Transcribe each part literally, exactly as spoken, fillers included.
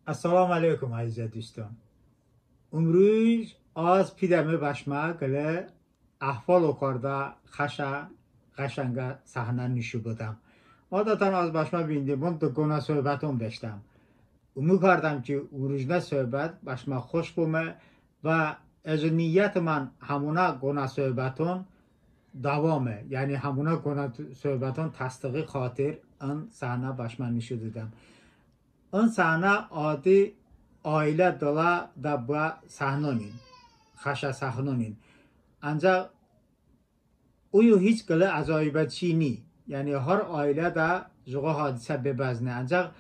Əssəlamu əleykum, əzizə duston. Umruj az pidəme bəşmə qılə əhval okardə xəşə, qəşənqə səhnə nişo bıdəm. Adətən az bəşmə vindemon dı qonə söhbəton beşdəm. Umu kardəm ki, ımrujnə söhbət bəşmə xoş bome və əz niyyətımən həmonə qonə söhbəton dəvome, yəni həmonə qonə söhbəton təsdiği xatir ın səhnə bəşmə nişo dodəm. In səhnə adi ailə dılədə bıə səhnonin, xəşə səhnonin. Ancəx əyo hiç qılə əcoyibə çiy ni. Yəni har ailədə jıqo hadisə be bəzne. Ancəx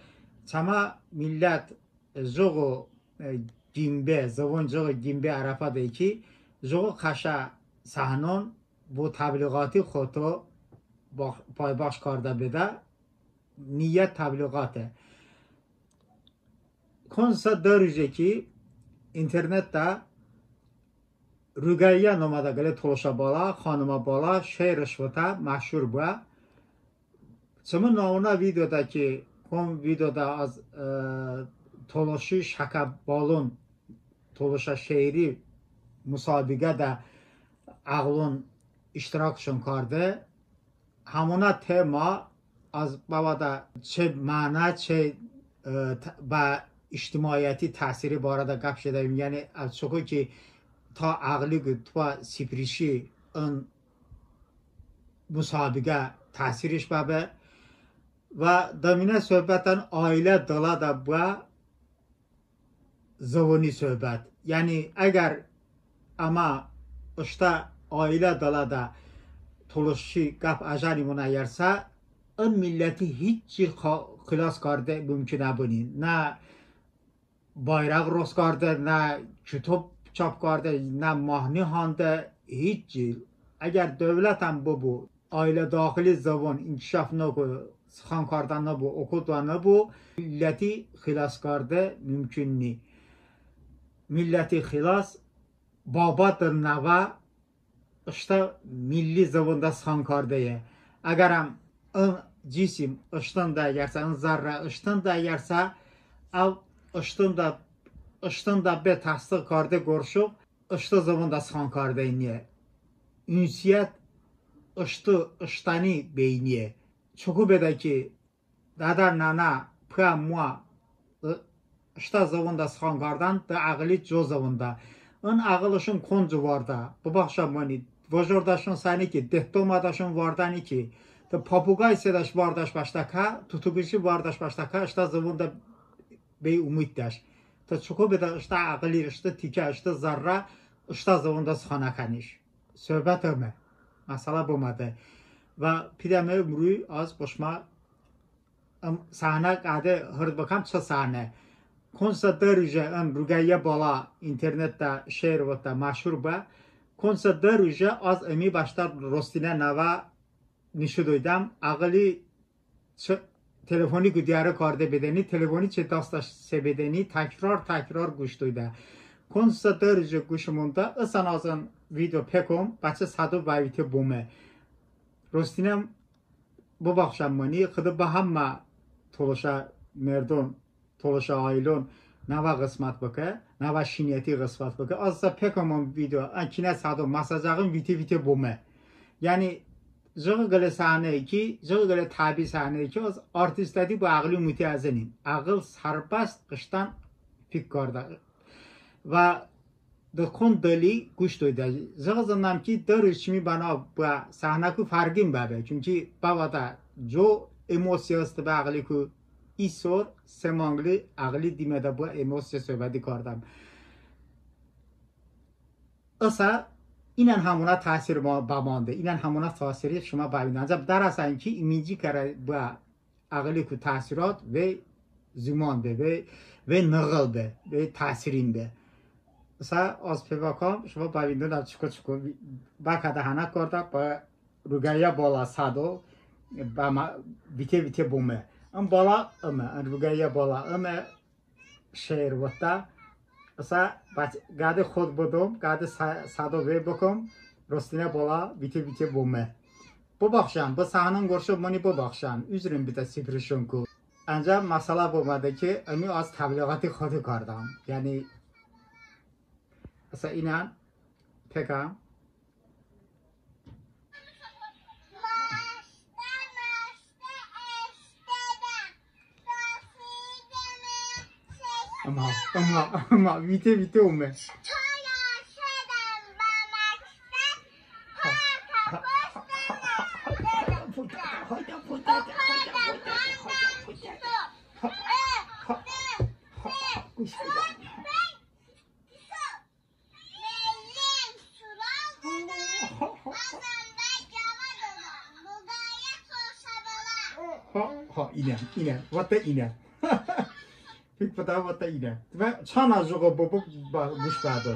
çəmə millət jıqo qin be, zıvon jıqo qin be ərəfədəy ki, jıqo xəşə səhnon bo təbliğati xoto paybaxş kardə bedə, niyyət təbliğate. Konsə dı ruje ki, internetədə Ruqəyyə nomədə qılə tolışə balə, xanımə balə şeirış votə, məşhur bıə. Çımı navnə videodə ki, kon videodə az tolışi şəkə balon, tolışə şeiri musabiğədə əğlon iştirakışon karde. Həmonə tema az bəvədə çe məno, çe bə ictimaiyəti təsiri barədə qəp jədəbim. Yəni əv çoko ki, ta əğıliku tobə sipirişi ın musabiğə təsiriş bəbe. Və dıminə söhbətən ailə dılədə bıə zıvoni söhbət. Yəni əgər əmə ıştə ailə dılədə tolışi qəp əjənimon əgərsə, ın milləti hiç cur xilas karde mumkun əbıni. Nə bayrağ rost karde, nə kitob çap karde, nə mahne hande, hiç cur. Əgər dövlətən bıbu, ailə daxili zıvon inkişaf nıbu, sıxan kardə nıbu, okodə nıbu, milləti xilas karde mumkun ni. Milləti xilas baba dı nəvə ıştə milli zıvonədə sıxan kardeye. Əgərəm ın cisim ıştındı əgərsə, ın zərrə ıştındı əgərsə, əv ıştındı, ıştındı be təsdığ karde qorşu ıştı zıvonədə sıxan kardeyniye. Ünsiyyət ıştı, ıştəni beyniye. Çoko bedə ki, dədə, nənə, pıə, moə ıştə zıvonədə sıxan kardən, dı əğıli co zıvonədə. In əğılışon konco vardə, bıbaxşən mıni, vıjordəşon səni ki, detdomədəşon vardəni ki, dı papuqay sedəş vardəş bəştə kə, tutuquşi vardəş bəştə kə, ıştə zıvonədə bey umutdəş. Tı çoko bedə ıştə əğıli, ıştə tikə, ıştə zərrə ıştə zıvonədə sıxan əkəniş. Söhbət ıme. Məsələ bımədə. Və pidəme ımruj az bo şımə səhnə qəde hırd bıkəm, çı səhnə. Konsə dı ruje ın Ruqəyyə balə internetədə şeir votə, məşhur bə. Konsə dı ruje az ımi bəştə rostinə nəvə nişo doydəm. Əğıli çı telefoniku diyəro karde bedəni, telefoni çı dastəş se bedəni, təkrar-təkrar quş doydə. Konsə dı ruje quşım ondə, ısən az ın video pekom, bə çı sədo bəvite bome. Rostinəm bıbaxşən mıni, Xıdo bə həmmə tolışə merdon, tolışə ailon nəvə ğısmət bıkə, nəvə şiniyəti ğısmət bıkə. Az ısə pekomım video, əkinə sədo məsəcəğım vite-vite bome. Yəni jıqo qılə səhnəy ki, jıqo qılə təbii səhnəy ki, az artistəti bo əğıli umute əzınim. Əğıl sərbəst ıştən fik kardə. Və dı kon dıli quş doydə. Jıqo zınəm ki, dı ruj çımi bənav bıə səhnəku fərğin bəbe. Çünki bəvədə co emosiya hıste bə əğıliku, isor se manqli əğıli dimədə bıə emosiya söhbəti kardəm. Isə inən həmonə təsir bəmande, inən həmonə təsiri şımə bəvinde. Əncəx dərəsən ki, iminci kərə bıə əğıliku təsirot vey zumande, vey, vey nığıl be, vey təsirin be. Isə az pevəkam, şımə bəvindon əv çoko-çoko bə kədə hənək kardə, bə Ruqəyyə balə sədo bəmə vite-vite bome. In balə ıme, in Ruqəyyə balə ıme, şeir votdə. Isə qədi xod bıdom, qədi sədo vey bıkəm, rostinə balə vite-vite bome. Bıbaxşən, bı səhnən qorə mıni bıbaxşən, uzrım bıdə sipirişonku. Əncəx məsələ bımədə ki, ımi az təbliğati xıdo kardəm. Yəni, əsə inən pekəm. Əmma, əmma, əmma, vite, vite ome. Ha, ha, inən, inən, votə inən. Pek bıdə, votə inən. Və çanə jıqo bıbu, quş bədo.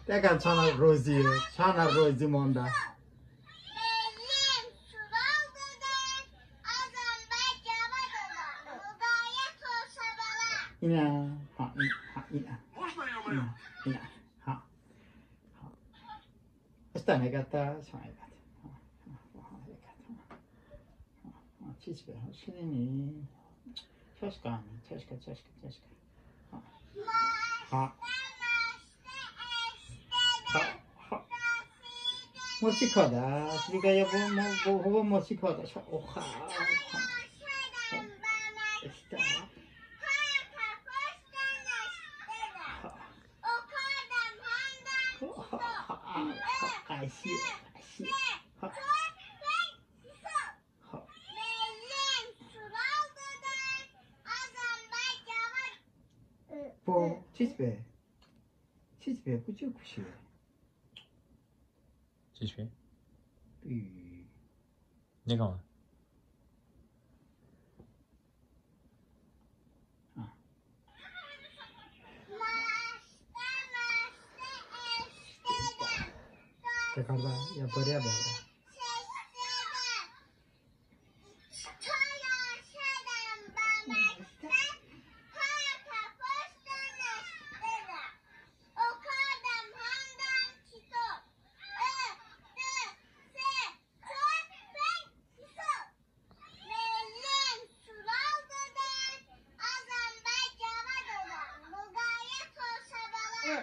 Dəqən çanə rozi, çanə rozi mandə. İnə, ha, inə, ha, inə. İnə, inə, ha. Ha. Istənə qətə, istənə qətə. Ha, ha, ha, ha, ha. Ha, ha, çiç be, ha, şirini. Çaşka, çaşka, çaşka, çaşka. Ha. Ha. Ha, ha. Moçi kodə, Ruqəyyə bo, mo, bo, ho, moçi kodə. Şa, oxa. Ha. İştə. Ha. Qaysi, qaysi. Ha. Ha. Bo, çiç be? Çiç be, kuçu kuşi. Çiç be? Ü. Ne kama? Ha. Tekrarda ya, bıraya, bıraya.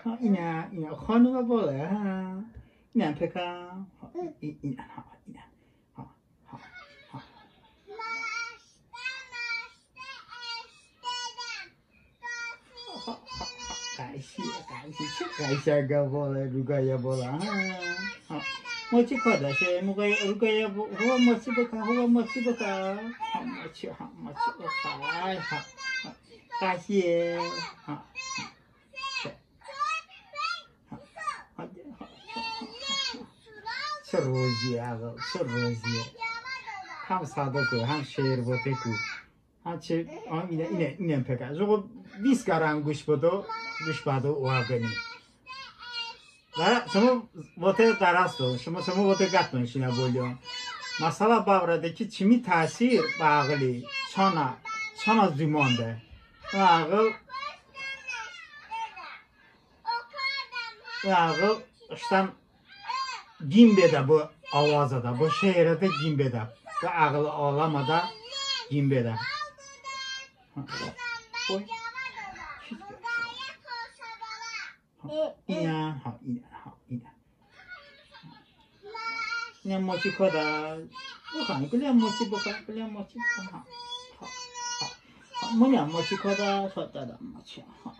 Ha, inə, inə, xanımə bolə, ha. İnən pekəm. Ha, i-, inən, ha, inən. Ha, ha, ha. Qaysi, qaysi, çı qaysi əqə bolə, Ruqəyyə bolə, ha? Ha. Moçi kodə, şey, Ruqəyyə, Ruqəyyə bo-, ho, moçi bıkə, ho, moçi bıkə. Ha, moçi, ha, moçi bıkə, ay, ha, ha. Qaysi, ha, ha. Şey. Ha, ha, ha, ha. Çı rozi, əğıl, çı rozi. Həm sədo ku, həm şeir vote ku. Ha, çı, ha, inə, inə, inən pekə. Jıqo vist kərən quş bıdo, quş bədo oə qıni. Və şımə vote dərəsto, şımə, şımə vote qətbın şinə bolyon. Məsələ bə vırədə ki, çımi təsir bə əğıli, çanə, çanə zumande. Əğıl, əğıl ıştən qin bedə bı avazədə, bı şeirədə qin bedə. Bı əğıl aləmədə qin bedə. İnə, ha, inə, ha, inə. İnə moçi kodə. Bıkən, qılə moçi bıkən, qılə moçi bıkən. Ha, ha, ha. Ha, mınən moçi kodə, sotədə moçi. Ha.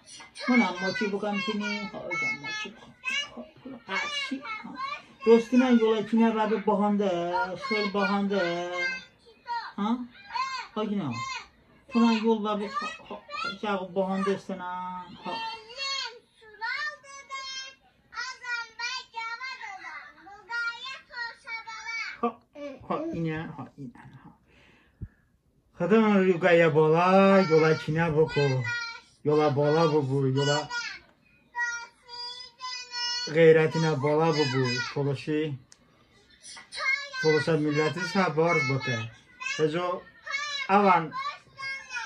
Mınən moçi bıkən tini, ha, ojən moçi bıkən. Ha, ha, ha. Dostunən yolə kinə bəbe bıhande, şer bıhande. Ha? Ha, kinə. Tınən yol bəbe, ha, ha, ha, cəğ bıhande sənən. Ha. Ha, ha, inə, ha, inə, ha. Xıdo ın Ruqəyyə bolə yolə kinə bıko, yolə bolə bıbu, yolə ğeyrətinə bolə bıbu, tolışi. Tolışə milləti sə bə arz bıkə. Hejo əvən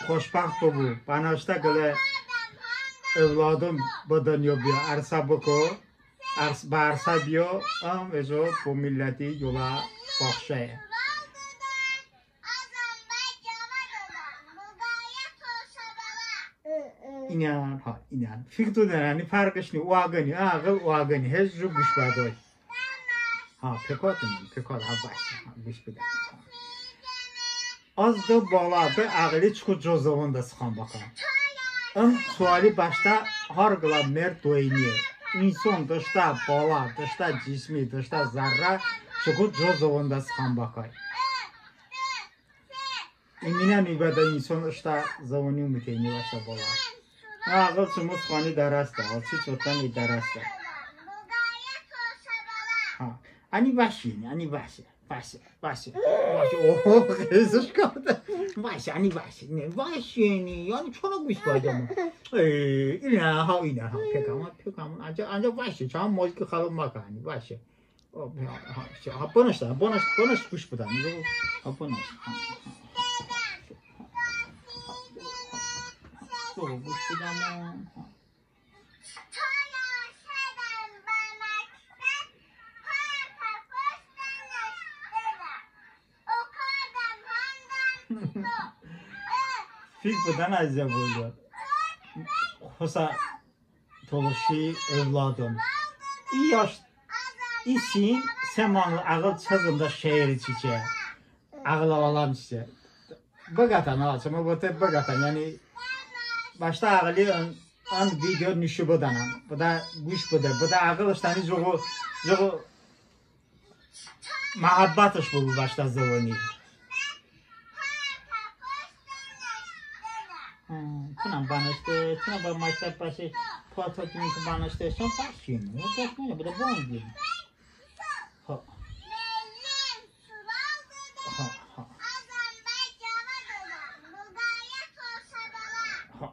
xoşbəxt bıbu, bənəştə qılə övladon bə dınyo biyo, ərsə bıko, ərs-, bə ərsə biyo, ım hejo bo milləti yolə baxşəye. İnən, ha, inən. Fik dodən, yəni fərqış ni, oəqıni, əğıl oəqıni, heç jə quş bədoy. Ha, pekotın, pekot, ha, bəs, ha, quş bıdə. Az dı bala, dı əğıli çoko co zıvonədə sıxan bıkən. Im suali bəştə har qılə merd doyniye. İnson dıştə bala, dıştə cismi, dıştə zərrə, çoko co zıvonədə sıxan bıkəy. İminə nıbədə inson ıştə zıvoni umuteyni bəştə bala. Ha, əğıl çımı sıxani dərəsdə, əğıl çiç votdən i dərəsdə. Ha, əni vəşe, əni vəşe, vəşe, vəşe, vəşe, oho, qızış qaldı. Vəşe, əni vəşe, ne, vəşe, ne, yəni çona quş bədəmə. E, inə, ha, inə, ha, pekəmə, pekəmə, ancaq, ancaq vəşe, çan mozki xalı məkəni, vəşe. O, ha, ha, şey, ha, bınış da, bınış, bınış quş bıdə. Ha, bınış. Ha, ha. Soğuk quş bıdə mı? Ha. Fik bıdən əzizə boydə. Xosə tolışi övladon. İ yaş, i sin, se manqlə əğıl çı zındə şeiri çiçe. Əğıl aləm çiçe. Bıqətən, ha, çımı vote bıqətən, yəni, bəştə əğıli ın, ın video nişo bıdənən. Bıdə quş bıdə, bıdə əğıl ıştəni jıqo, jıqo məhəbbətış bıbu bəştə zıvoni. Hı, tınən bənışte, tınən bə məktəb bəşe, palto kimi ki bənışte, sən bəşin, o bəşin, bıdə bənışin. Ha. Ha, ha. Ha.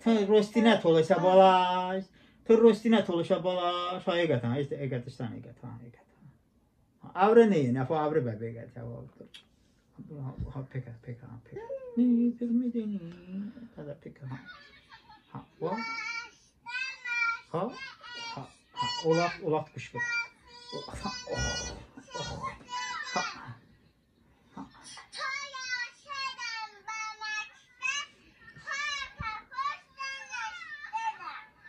Tı rostinə tolışə balaş. Tı rostinə tolışə balaş. Ha, eqətən, eqətən, eqətən, eqətən. Əvrə ne, nə fo əvrə bə beqətən. Ha, pekə, pekə, ha, pekə. Ne, pekə, ne, ne. Tədə pekə, ha. Ha, va. Ha, ha, ha. Olat, olat quş bıdə. Ha, oh, oh. Ha.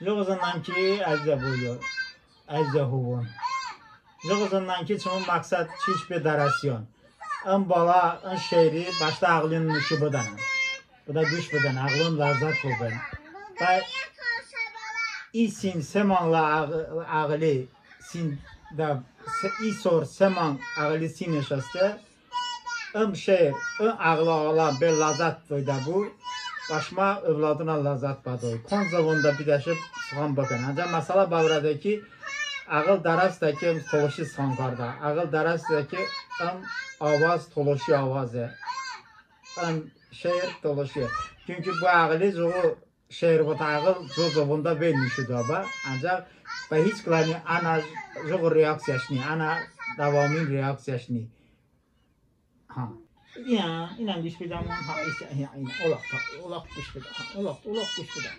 Jıqo zındəm ki, əzizə boyo, əzizə hovon. Jıqo zındəm ki, çımı məqsəd çiç be dərəsiyon. In bala, ın şeiri bəştə əğılon nişo bıdən. Bıdə quş bıdən, əğılon ləzzət bıbən. Bə i sin se manqlə əğ-, əğıli sin də, se-, i sor se manq əğıli sinış heste. Im şeir, ım əğıl aləm be ləzzət doydəbu, bəşmə övladonən ləzzət bədoy. Kon zıvonədə bidəşe sıxan bıkən. Əncəx məsələ bəvırədəy ki, əğıl dərəsdə ki, ım tolışi sıxan kardə. Əğıl dərəsdə ki, ım avaz tolışi avaze. Im şeir tolışiye. Çünki bı əğıli jıqo şeir votə əğıl co zıvonədə vey nişo doə bə. Əncəx bə hiç qıləni ənə jıqo reaksiyaş ni, ənə dəvamin reaksiyaş ni. Ha. İnən, inən quş bıdəm. Ha, işte, inən, inən. Olat, ha, olat quş bıdə. Ha, olat, olat quş bıdə.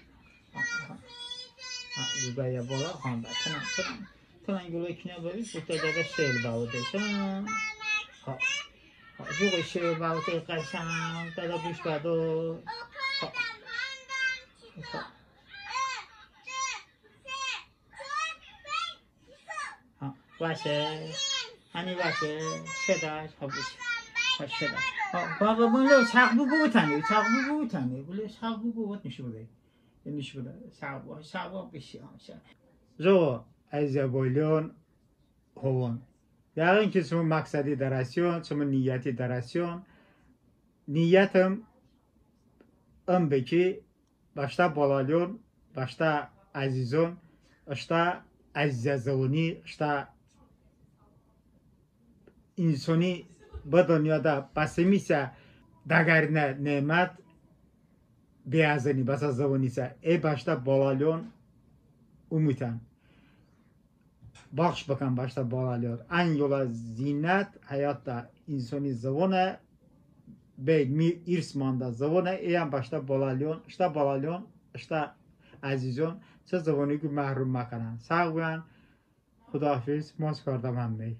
Ha, ha. Ha, bıbəyə bala, ha, bə, tınən, tınən. Tınən qılə kinə bıbi, bu tədə şeir bəvoteşən. Ha. Ha, jıqo şeir bəvote qəşəng, tədə quş bədo. Ha. Ha. Ha, vaşe. Hani vaşe. Şedəş, ha, buş. Ha, şedəş. Ha, baba, bunu çağ bu, bu tane, çağ bu, bu tane. Bunu çağ bu, bu, bu nişo bıdə. Nişo bıdə. Çağ bu, çağ bu, bir şey, ha, şey. Jıqo, əzizə boylion, hovon. Yəğın ki, çımı məqsədi dərəsiyon, çımı niyyəti dərəsiyon. Niyyətım ım be ki, bəştə balalion, bəştə əzizon, ıştə əzizə zıvoni, ıştə insoni bı dınyoədə bəsə misə dəqərinə nemət be əzıni, bəsə zıvonisə. Əy bəştə balalion umutən. Baxş bıkən bəştə balaliyon. Ən yolə zinət həyotədə insoni zıvone, bəy mi irs mandə zıvone, əyən bəştə balaliyon, ıştə balaliyon, ıştə əziziyon çı zıvoniku məhrum məkənən. Səğ bıbən. Xudahafiz, maz kardəm həmməy.